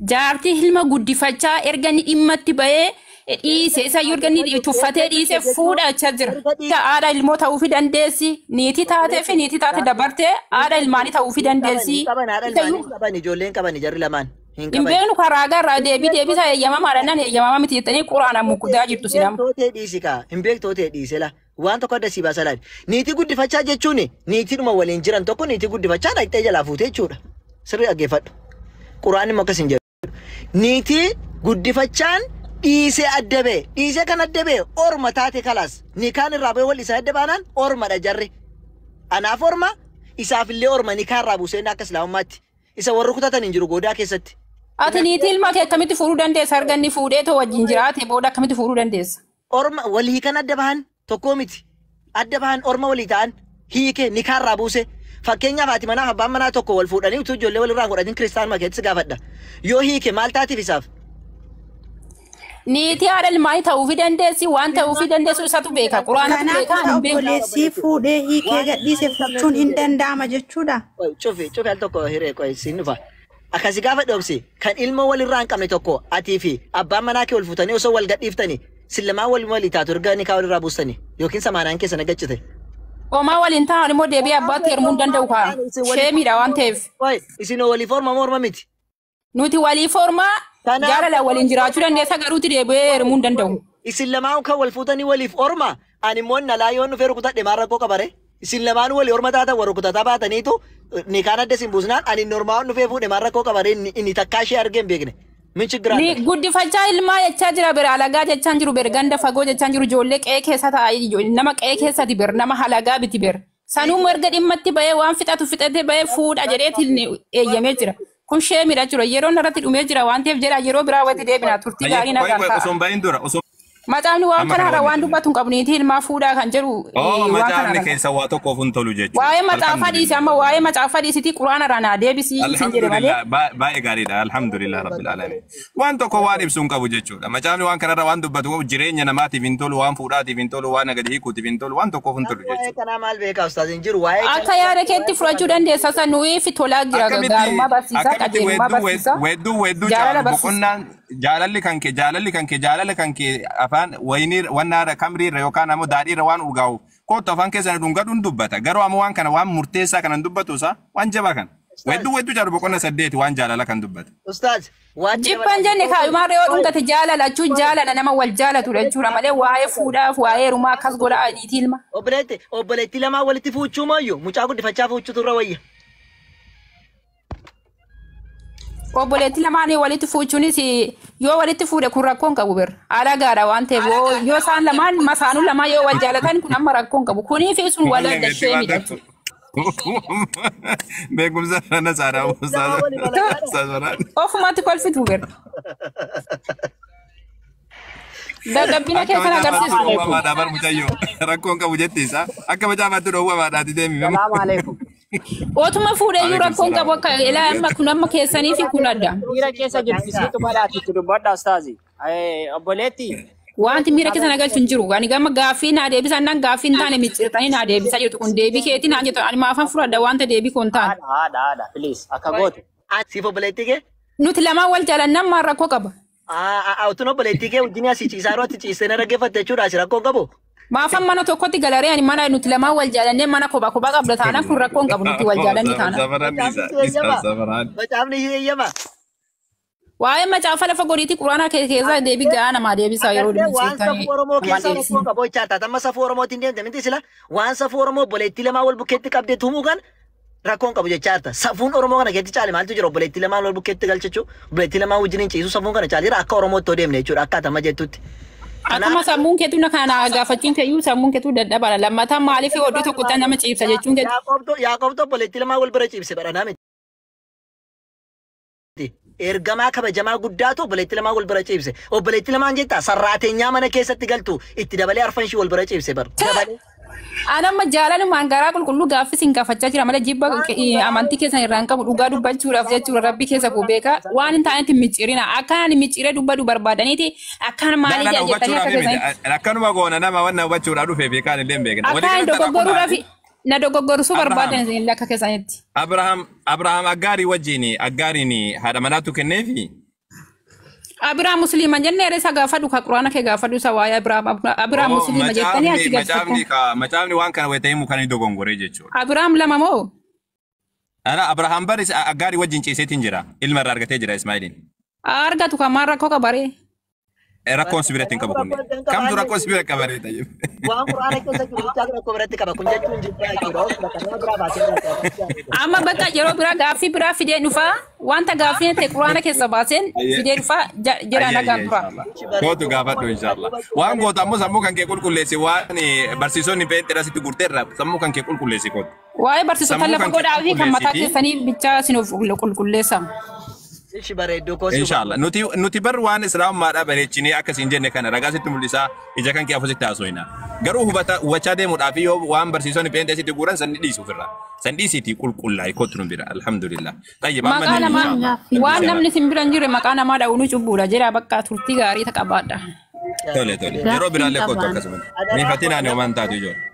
Jaartii ilma guddifachaa erga inni dhimmatti bahee dhiise isa iyyuu erga inni tuffatee dhiise fuudhachaa jira. Haadha ilmoo ta'uufi dandeessi. Niitii taatee fi niitii taate dabartee haadha ilmaanii ta'uufi dandeessi. Hin qaban, haadha Isa ilmaanii iyyuu hin qaban, ijoolleen qaban jarri lamaan. Hin hin qaban. beeknu karaa garraa deebii deebisa eeyyamamaadha nan eeyyamamaa miti jettanii quraanaan mukkutaa jirtu Hin sinama. beektoo ta'e dhiisi kaa. Hin beektoo ta'e dhiise la. Waan tokko adda sii baasa laali. Niitii guddifachaa jechuun niitiidhuma waliin jiran tokko niitii guddifachaa dhaqxee jalaa fuute jechuudha. Sirrii dhaggeeffadhu. Quraanni immoo akkas hin jedhu. Niitii guddifachaan dhiisee adda ba'e. Dhiisee kan adda ba'e orma taate kalaas. Nikaan irraa ba'e wal isaa adda baanaan ormadha jarri. Anaaf orma isaafillee orma nikaan irraa buuseen akka islaamummaatti. Isa warri kutatan hin jiru goodaa keessatti. Ati niitii ilma kee akkamitti fuudhuu dandeessa? Erga inni fuudhee too wajjin jiraate booda akkamitti fuudhuu dandeessa? Orma walii kan adda bahan tokkoo miti. Adda bahan orma walii ta'an hiike nikaarraa buuse. Fakkeenyaaf haati manaa fi abbaan manaa tokko wal fuudhanii utuu ijoollee walirraa hin godhatin kiristaanuma keessatti gaafadha. Yoo hiike maal taatiif isaaf? Niitii haadha ilmaanii ta'uufi dandeessi waan ta'uufi dandeessu isatu beeka. Quraanatu Kanaaf beeka haadha hin beeku. obboleessii fuudhee hiikee gadhiise fuudhuun hin danda'ama jechuudha. Qoy, Cufi cufi al tokko hiree qoy siin dhufa. Akkasi gaafa dhoobsi kan ilmoo walirraa hin qabne tokko atii fi abbaan manaa kee wal fuutanii osoo wal gadhiiftanii sin lamaan wal walii taatu erga nikaa walirraa buustanii yookiin samaanaan keessa nagachite. Homaa waliin ta'an immoo deebi'ee abbaatti heerumuu hin danda'u kaa. Sheemiidha waan ta'eef. Qoy isin waliif orma moo orma miti? Nuti waliif ormaa Kanaaf- jaalala waliin jiraachuu dandeessa garuuti deebi'ee heerumuu hin danda'u. Isin lamaan kan wal fuutanii waliif orma ani immoo nalaa yoon dhufee rukutadhe maal rakkoo qabare? Isin lamaan walii orma taatan wal rukutataa baataniitu nikaan adda isin buusnaan ani normaan dhufee fuudhe maal rakkoo qabare inni inni takkaa ishee argee hin beekne. Min chiggiraan. Ni guddifachaa ilmaa jechaa jira bira alagaa jechaa hin jiru bira ganda fagoo jechaa hin jiru ijoollee qe'ee keessa taa'ee nama qe'ee keessatti bira nama halagaa biti bira. Sanuu erga dhimmatti bahee waan fixatu fixatee bahee fuudha jedheetiin eeyyamee jira. Kun sheemidha jechuudha. Yeroon irratti dhumee jira waan ta'eef jedha yeroo biraa walitti deebina turtii gaarii nagaan Osoo ta'a. hin bahin dura osoo Macaafni waan Amma kana kana hara waan walitti. dubbatu hin qabu niitii ilmaa fuudhaa kan jedhu Oo waan kana macaafni irra. keessa waa tokkoof hin tolu jechuudha. Waa'ee macaafaa dhiisi amma waa'ee macaafaa dhiisitii quraana irraa naa deebisii sin jedhe malee. Alhamdulillah baay'ee gaariidha alhamdulillah rabbil alamin. Waan tokko waan ibsu hin qabu jechuudha. Macaafni waan kanarra waan dubbatu jireenya namaatiif hin tolu, waan fuudhaatiif hin tolu, waan gadi hiikuutiif hin tolu, waan tokkoof hin tolu Waa'ee jechuudha. kanaa maal beekaa ustaas hin jiru waa'ee Akka yaada keetti fudhachuu dandeessa san nuyi tolaa jira gaarummaa barsiisaa Akkamitti qajeelummaa weedduu barsiisaa weedduu weedduu jaalala caalu barsiisa. boqonnaan jaalalli kan kee jaalalli kan kee jaalala kan kee afaan wayinii wannaarra kamriirra yookaan ammoo daadhiirra waan urgaa'u kootu afaan keessan dhungadhuun dubbata garuu ammoo waan kana waan murteessaa kanan dubbatu isaa waan jabaa kana weedduu weedduu caalu boqonna saddeeti waan jaalala kan dubbata. Ustaas waan Jibban jenne kaayumaa yoo dhungate jaalala jechuun jaalala nama wal jaalatudha jechuudha malee waa'ee fuudhaaf waa'ee heerumaa akkas godhaa niitii ilma. Obboleetti obboleettii lamaan walitti fuuchuu mooyyuu mucaa guddifachaa fuuchuutu irra wayya. Obboleetti lamaanii walitti fuuchuunis yoo walitti fuudhe kun rakkoo hin qabu bir alagaadha waan ta'eef yoo isaan lamaan masaanuu lamaan yoo wal jaalatan kun amma rakkoo hin qabu kunii fi sun wal adda sheemidha jechuudha. Beekumsa na saadaa ustaas Ofumatti kolfitu bir. Dadhabbina keessan agarsiisu. Dhoowwamaadha bar mucayyoo rakkoo hin qabu jetti isaa akka macaafaatti dhoowwamaadhaati deemi. Salaamu alaikum. Otuma fuudheyyuu rakkoo hin qabu akka ilaa amma kun amma keessanii fi kun adda. Miira keessa jirtu isiitu balaatitti dubbadha ustaazi. Obboleetti Wanti miira keessan agarsiisu hin jiru. Ani gama gaaffii naa deebisan nan gaaffii hin taane micciirtanii naa deebisaa jirtu kun deebii keetii naan jettu ani maafan fudhadha wanta deebii koo hin taane. haadha haadha haadha please akka gootu. Siif obboleettii kee? Nuti lamaan wal jaalannan maal rakkoo qaba? Utuun obboleettii kee wajjin asii ciisaa yeroo ati ciistee na dhaggeeffatte jechuudha asi rakkoo hin qabu. Maafan mana tokkotti galaree ani mana nuti lamaan wal jaalannee mana kophaa kophaa qabda taanaan kun rakkoo hin qabu nuti wal jaalanne taanaan. Safaraan dhiisa safaraan. Macaafni ishee eeyyama. Waa'ee macaafa lafa godiitti quraana keessaa deebii gahaa namaa deebisaa yeroo Agartee waan dubbisiiftanii safuu Oromoo namaa keessaa deebisin. rakkoo qabu jechaa taata. Amma safuu Oromootiin deemte miti sila waan safuu Oromoo obboleettii lamaan wal bukkeetti qabdee tumuu kan rakkoon qabu jechaa jirta. Safuun Oromoo kana keessatti caale maaltu jira obboleettii lamaan wal bukkeetti galchachuu obboleettii lamaan wajjin hin ciisu safuun kana caale jira akka Oromootti yoo deemne jechuudha akka atama jettutti. Akkuma sammuun keetu na kana gaafachuun keeyyuu sammuun keetu dadhabaadha. Lammataan maaliif oddoo tokkotti nama ciibsa jechuun keetu. Yaaqoobtu obboleettii lamaan wal bira ciibse badhanaa miti. Ergamaa kabajamaa guddaatu obboleettii lamaan wal bira ciibse. Obboleettii lamaan jettaa sarraateenyaa mana keessatti galtu itti dabalee arfan ishii wal bira ciibse bar. Dabalee. Ani amma jaalalumaan garaa qulqulluu gaaffii sin gaafachaa jira malee jibba amantii keessan irraa hin qabu dhugaa dubbachuudhaaf jechuudha rabbi keessa koo beeka waan hin taanetti micciirina akkaan micciiree dubbadhu barbaadaniiti akkaan maalii Lala jettanii akka hubachuudhaaf keessanitti miti. Akkanuma goona nama wanna hubachuudhaaf dhufee fi kaan illee hin beekne. akkaan dogoggoruudhaaf na dogoggorsuu barbaadan isin akka keessanitti. Abrahaam Abrahaam Aggaarii wajjin Aggaariin haadha manaatu kenneefi Abiraam musliima jennee isa gaafadhu ka quraana kee gaafadhu isa waa'ee Abiraam Abiraam musliima jettanii achi Macaafni galfattan. macaafni waan kana wayita himu kan inni dogongoree jechuudha. Abiraam lama moo? Ana Abrahaam baris Aggaarii wajjin ciiseetiin jira. Ilma irraa argatee jira Ismaa'eeliin. Argatu kan maal rakkoo qabaree? Rakkoon si biratti hin qabu kun. Kamtu rakkoo si bira qabaree tayyib. Waan quraana keessa jiru bichaa rakkoo biratti qaba. Kun jechuun jibbaa jechuudha. Bakka nama biraa baasee jira. Amma bakka yeroo biraa gaaffii biraa fidee dhufaa wanta gaaffii ta'e quraana keessa baaseen fidee dhufaa jedha nagaan tura. Kootu gaafadhu inshallah. Waan gootu ammoo sammuu kan kee qulqulleessi waan barsiisonni beenxira sitti gurteerra sammuu kan kee qulqulleessi kootu. Waa'ee barsiisota Sammuu lafa kan kee godhaa fi kan mataa qulqulleessiti. keessanii bichaa isinuuf qulqulleessa. Ishi bareedduu koo si Inshallah. Nuti bar waan islaamummaadhaa bareechinee akkasiin jenne kana ragaa sitti mul'isaa ija kan kee afusitti haasofina. Garuu hubachaa deemuudhaaf yoo waan barsiisonni beenxee sitti guuran san ni dhiisu ofirraa. San dhiisiitii qulqullaa'e kootu nu bira alhamdulillah. Tayyib amma Maqaa ni namaa inshallah. waan namni isin bira hin jirre maqaa namaa dha'uun cubbuudha jedha bakka turtii gaarii qabaadha. Tole tole. Yeroo biraallee kootu akkasuma. Miifatiin ani homaan taatu ijoollee.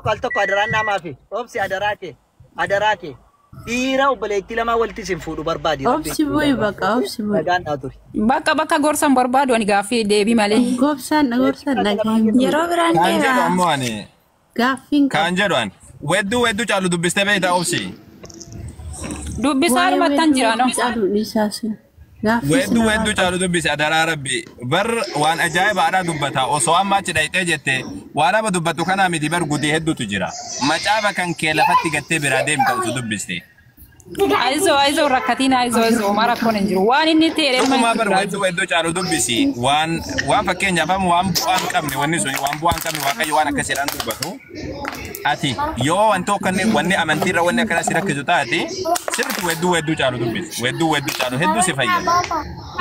Al tokko adaraan namaa fi obsi adaraa kee adaraa kee dhiira obboleettii lamaa walitti isin fuudhu barbaadi. Obsi bu'i bakka obsi bu'i. Nagaan naa turi. Bakka bakka gorsan barbaadu ani gaaffii deebii malee. Gorsaan gorsaan dhageenye. Yeroo biraan Kaan jedhu deema. ammoo ani Gaaffiin qabu. kaan jedhu ani wedduu wedduu caalu dubbistee beektaa obsi. Dubbisaa Waa'ee armattan jira no. weedduu caalu dhiisaa sin. Gaaffii Wedduu sinarraa wedduu qaba. caalu dubbise adaraa rabbi bar waan ajaa'ibaadhaa dubbata osoo amma achi dhayxee jette waan amma dubbattu kanaa miti bar gudii hedduutu jira macaafa kan kee lafatti gattee biraa deemta osoo dubbiste. Ayizoo ayizoo rakkatiin ayizoo ayizoo homaa rakkoon hin jiru. Waan inni ta'e Dhugumaa bar wedduu wedduu caalu dubbisi waan waan fakkeenyaaf amma waan bu'aa hin qabne wanni sun waan bu'aa hin qabne waaqayyo waan akkasiidhaan dubbatu ati yoo wanti akkanni wanni amantiirra wanni akkana si rakkisu taate sirriitti wedduu wedduu caalu dubbisi wedduu wedduu caalu hedduu si fayyada.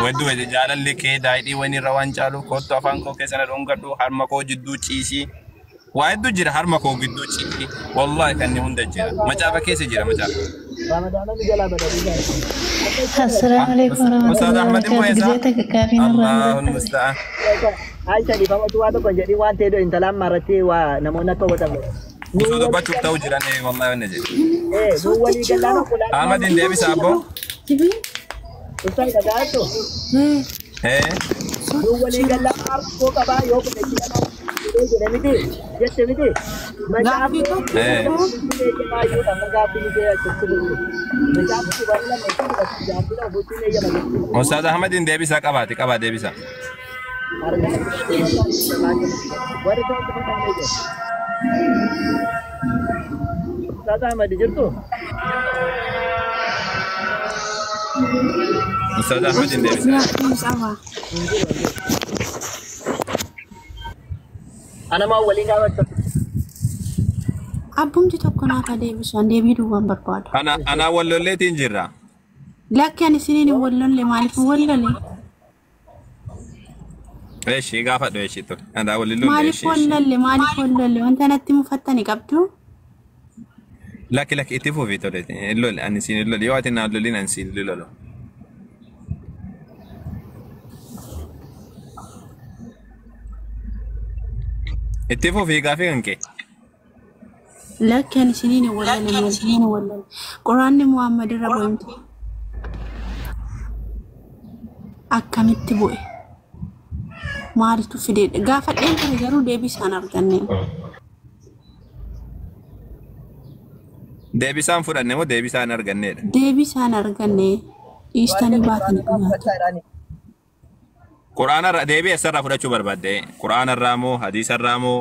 Wedduu wedduu jaalalli kee daadhii wani irra waan caalu kottu afaan koo keessa na dhungadhu harma koo jidduu ciisi. Waa hedduu jira harma koo gidduu ciisi. Wallaahi kan inni hunda jira. Macaafa keessa jira macaafa. Ramadaana ni jalaa badanii jira. Assalaamu alaikum Ustaaz warahmatullahi Ahmad immoo wabarakatuh. eessa? Gisee takka gaaffii narraa hin Allahul gaafate. musta'an. Aisha dhiifamatu waa tokko hin jedhin waan ta'eef intalaan maratti waa namoonni akka hubatan. Osoo dubbachuuf ta'u jiran wallaahi wanni jedhe. Nuu walii gallaan obbolaan Ahmadiin deebisa abboo. Ustaaz dhagaattu. Ee. Nuu walii gallaan rakkoo qabaa yoo obboleettii lamaa fuudhee jedhe miti jette miti. Gaaffii tokko. Ee. Ustaaz Ahmadiin deebisa qabaati qabaa deebisa. Ustaaz Ahmad jirtu? Ustaaz Ahmadiin deebisa. Gaaffiin qaba. Anama waliin gaafachuu. Abbumti tokko naaf haa deebisu. An deebii duwwaan barbaadu. Ana ana wallolleetiin jirra. Lakki ani isiniin hin wallolle maaliif hin wallolle? Eeshi gaafadhu eeshi tole. Ana wallollee Maaliif eeshi. eeshi. wallolle maaliif wallolle wanta natti mufattani qabdu? Lakki lakki itti fufi tole. Hin lolle ani siin hin lolle yoo ati naan lollin ani siin hin lolu. Itti fufi gaafii kan kee. Lakki ani isiniin hin wallolle maaliif hin wallolle? Quraanni Muhammad irra bu'e miti. Akkamitti bu'e? Maaltu fide? Gaafadheen ture garuu deebii isaan arganne. Deebisaan fudhanne moo deebisaan arganneedha? Deebii isaan arganne dhiistanii baatanii dhugaatu. Quraanarra deebii eessarraa fudhachuu barbaadde? Quraanarraa moo hadiisarraa moo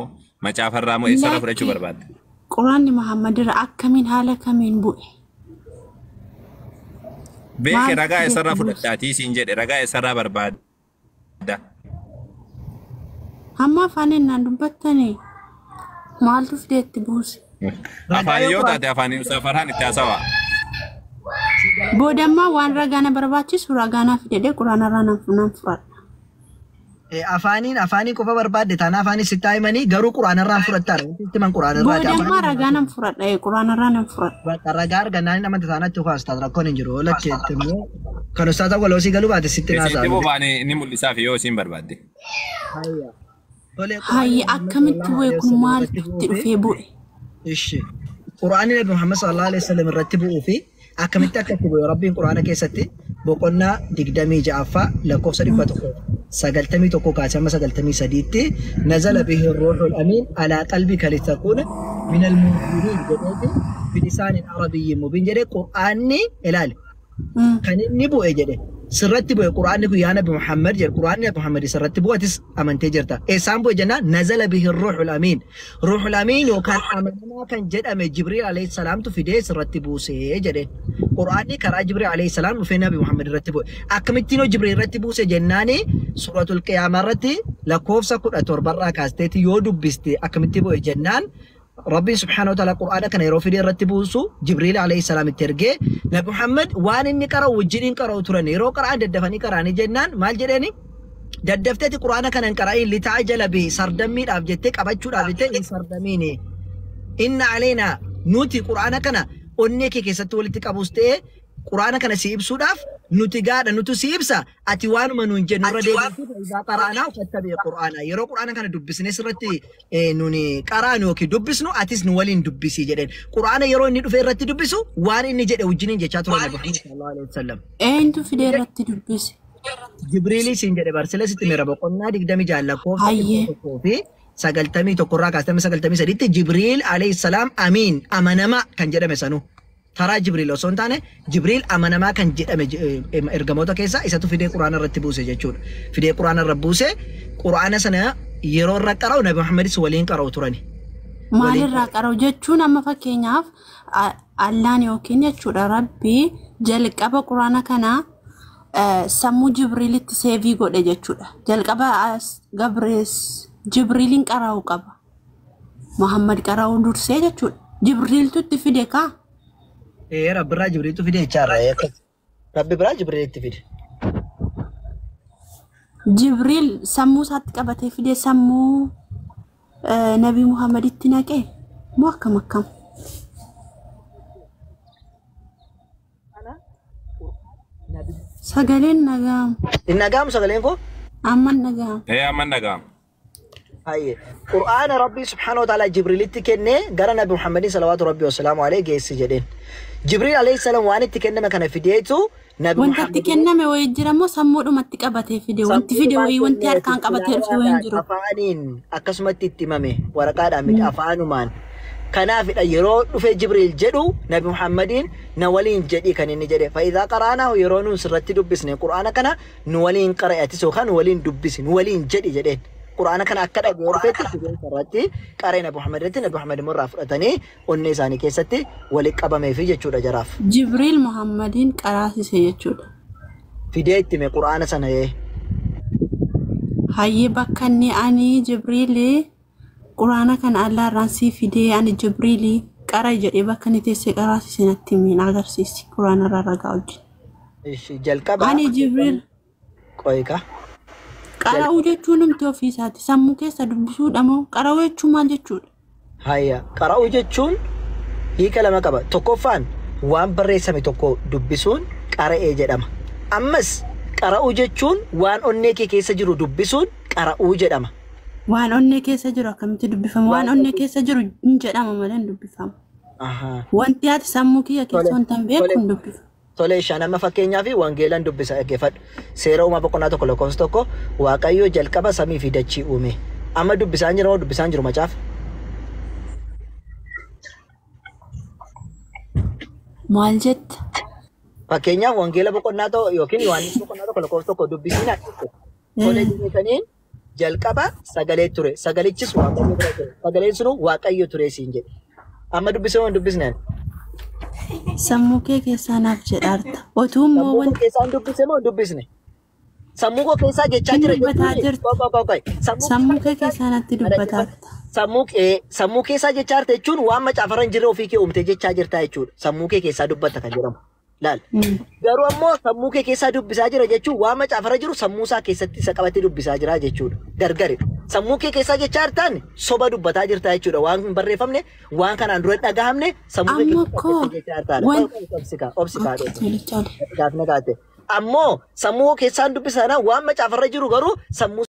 macaafarraa moo eessarraa fudhachuu Lakki barbaadde? Quraanni Muhammad irra akkamiin haala kamiin bu'e? Beeke Maaltu ragaa fide eessarraa itti buuse? fudhadhaatii siin jedhe ragaa eessarraa barbaadda? Hamma afaaniin naan dubbattanii maaltu fide itti buuse? Afaanii yoo taate afaanii Ustaaz Farhaan itti haasawaa. Boodammaa waan ragaa na barbaachisu ragaa naa fidedhe quraanarraa nan fudhadha. Afaaniin afaaniin qofa barbaadde taana afaaniin sitti himanii garuu quraanarraan fudhattaara. Wanti itti himan quraanarraati. Boodammaa ragaa nan fudhadha quraanarraa nan fudhadha. Bakka ragaa argannaan namatti taanatti kaastaa rakkoon hin jiru. Lakkeetti immoo kan ustaaza waloosii galuu baate sitti Isitti naasaa. bobaane ni mul'isaaf yoo isiin barbaadde. Tolee Hayyi akkamitti bu'e kun maaltu itti dhufee bu'e? Ishi. Quraanni Nabi Muhammad sallallahu alaihi wasallam irratti bu'uu fi Akkamitti akka itti bu'e Rabbiin Quraana keessatti boqonnaa 26ffaa lakkoofsa 191 kaasee amma 93tti nazala bihi ruuhul amiin alaa qalbika litakuuna minal munziriin jedheeti bilisaanin arabiyyin mubiin jedhee Qur'aanni ilaali. Kan inni bu'e jedhe sirratti bu'e Qur'aanni kun yaa Nabi Muhammad jedhe Qur'aanni Nabi Muhammad sirratti bu'e atis amantee jirta. Eessaan bu'e jennaan nazala bihi ruuhul amiin. Ruuhul amiin yookaan amanamaa kan jedhame Jibriil alayhi salaamtu fidee sirratti buusee jedheen. Qur'aanni karaa Jibriil alayhi salaam dhufee Nabi Muhammad irratti bu'e. Akkamittiin hoo Jibriil irratti buuse jennaani suuratul Qiyaamaa irratti lakkoofsa 17 irraa kaasteeti yoo dubbiste akkamitti bu'e jennaan Rabbiin subhaanahu wa ta'ala Qur'aana kana yeroo fidee irratti buusu Jibriil alayhi salaam itti ergee Nabi Muhammad waan inni qara'u wajjiniin qara'u turan yeroo qara'an daddafanii qara'anii jennaan maal jedheeni daddafteeti Qur'aana kana hin qara'in lita'ajala bihi sardammiidhaaf jettee qabachuudhaaf jettee hin sardamiini inna aleena nuti Qur'aana kana onnee kee keessatti walitti qabus ta'ee Qur'aana kana si ibsuudhaaf nuti gaadha nutu si ibsa ati waanuma nuun jennu irra deebiin faayidaa qara'anaa fattabi'i Qur'aana yeroo Qur'aana kana dubbisne sirratti nuni qaraanu yookiin dubbisnu atis nu waliin dubbisi jedheen Qur'aana yeroo inni dhufe irratti dubbisu waan inni jedhe wajjiniin jechaa turan Nabi Muhammad sallallahu alaihi wasallam. Eenyutu fidee irratti dubbise? Jibriilii siin jedhe barsila sitti mira boqonnaa 26 lakkoofsa Hayyee. 191 irraa kaastee 93tti Jibriil alayhi salaam amiin amanamaa kan jedhame sanuu. Taraa Jibriil osoo hin taane Jibriil amanamaa kan jedhame ergamoota keessaa isatu fidee Qur'aana irratti buuse jechuudha. Fidee Qur'aana irra buuse Qur'aana sana yeroo irra qara'u Nabi Muhammadis waliin qara'u turani. Maalirraa qara'u jechuun amma fakkeenyaaf Allaan yookiin jechuudha Rabbi jalqaba Quraana kanaa sammuu Jibriilitti seevii godhe jechuudha. Jalqaba Gabrees Jibriiliin qara'uu qaba. Muhammad qara'uu dursee jechuudha. Jibriiltu itti fide kaa? Rabbi biraa Jibriiltu fide jechaarra. Rabbi biraa Jibriilitti fide. Jibriil sammuu isaatti qabatee fide sammuu Nabi Muhammaditti naqee moo akkam akkam? Sagaleen dhaga'amu. Hin dhaga'amu sagaleen koo? Amma hin dhaga'amu. Amma hin dhaga'amu. Hayyee. Qur'aana Rabbii subhaanahu wa ta'ala Jibriilitti kennee gara Nabi Muhammadin salawaatu Rabbii wasalaamu alayhi geessi jedheen. Jibriil alayhi salaam waan itti kenname kana fideetu Nabi Wanta itti Muhammad kenname wayii jira moo sammuudhumatti qabatee fide? Wanti fide wayii wanti harkaan qabatee dhufe wayii hin jiru. Afaaniin akkasumatti itti himame waraqaadhaan miti afaanumaan. Kanaafidha yeroo dhufe Jibriil jedhu Nabi Muhammadiin na waliin jedhi kan inni jedhe. Fa'idaa qaraanaahu yeroo nuun sirratti dubbisne Qur'aana kana nu waliin qara'e atis yookaan nu waliin dubbisi nu waliin jedhi jedheen. Qur'aana kana akka dhaga'ee dhufetti Jibriil irratti qara'e Nabi Muhammad irratti Nabi Muhammad immoo irraa fudhatanii onnee isaanii keessatti walitti qabameefi jechuudha jaraaf. Jibriil Muhammadiin qaraasise jechuudha. Fidee itti hime Qur'aana sana ee. Hayyee bakka inni ani Jibriil Quraana kana Allah irraan sii fidee ani Jibriil qara'i jedhee bakka inni teessee qaraasise natti himi na agarsiisi Quraana irraa ragaa wajjin. Ishi jalqaba Ani Jibriil qoyka. Qara'uu jechuun humti ofii isaati sammuu keessa dubbisuudha moo qara'uu jechuun maal jechuudha? Hayya qara'uu jechuun hiika lama qaba. Tokkoffaan waan barreessame tokko dubbisuun qara'ee jedhama. Ammas qara'uu jechuun waan onnee kee keessa jiru dubbisuun qara'uu jedhama. Waan onnee keessa jiru akkamitti dubbifama? Waan onnee keessa jiru hin jedhama malee hin dubbifamu. Wanti ati sammuu kiyya keessa wanta hin beeku hin dubbifamu. Tole ishaan amma fakkeenyaaf wangeelaan dubbisa dhaggeeffadhu. Seera uumaa boqonnaa 1 lakkoofsa 1 Waaqayyo jalqaba samii fi dachii uume. Amma dubbisaan jira moo dubbisaan jiru macaafa? Maal jetta? Fakkeenyaaf wangeela boqonnaa 1 yookiin Yohaannis boqonnaa 1 lakkoofsa 1 dubbisiin akka tole jedhaniin jalqaba sagalee ture. Sagalichis Waaqayyo bira ture. Sagaleen sunu Waaqayyo ture siin jedhe. Amma dubbisee moo hin dubbisneen? Sammuu kee keessaa naaf jedhaarta. Otuu immoo Sammuu koo wanti keessaa hin dubbise moo hin dubbisne? Sammuu koo keessaa jechaa jira dubbataa jechuun jirta. qoy qoy qoy. Sammuu Sammuu kee keessaa natti dubbataarta. Sammuu kee sammuu keessaa jechaa jirta jechuun waan macaafarra hin jirre ofii kee uumtee jechaa jirta jechuudha. Sammuu kee keessaa dubbatta kan jedhamu. Laal. Garuu ammoo sammuu kee keessaa dubbisaa jira jechuun waan macaafarra jiru sammuu isaa keessatti isa qabatee dubbisaa jira jechuudha. Gargari. Sammuu kee keessaa jechaa jirtaan soba dubbataa jirta jechuudha. Waan hin barreeffamne, waan kanaan dura hin dhagahamne sammuu kee Amma keessaa koo qabatee jechaa jirtaadha. wan Obsikaa, obsikaa. Okay, tole tole. Gaafna gaate. Ammoo sammuu keessaan dubbisaa waan macaafarra jiru garuu sammuu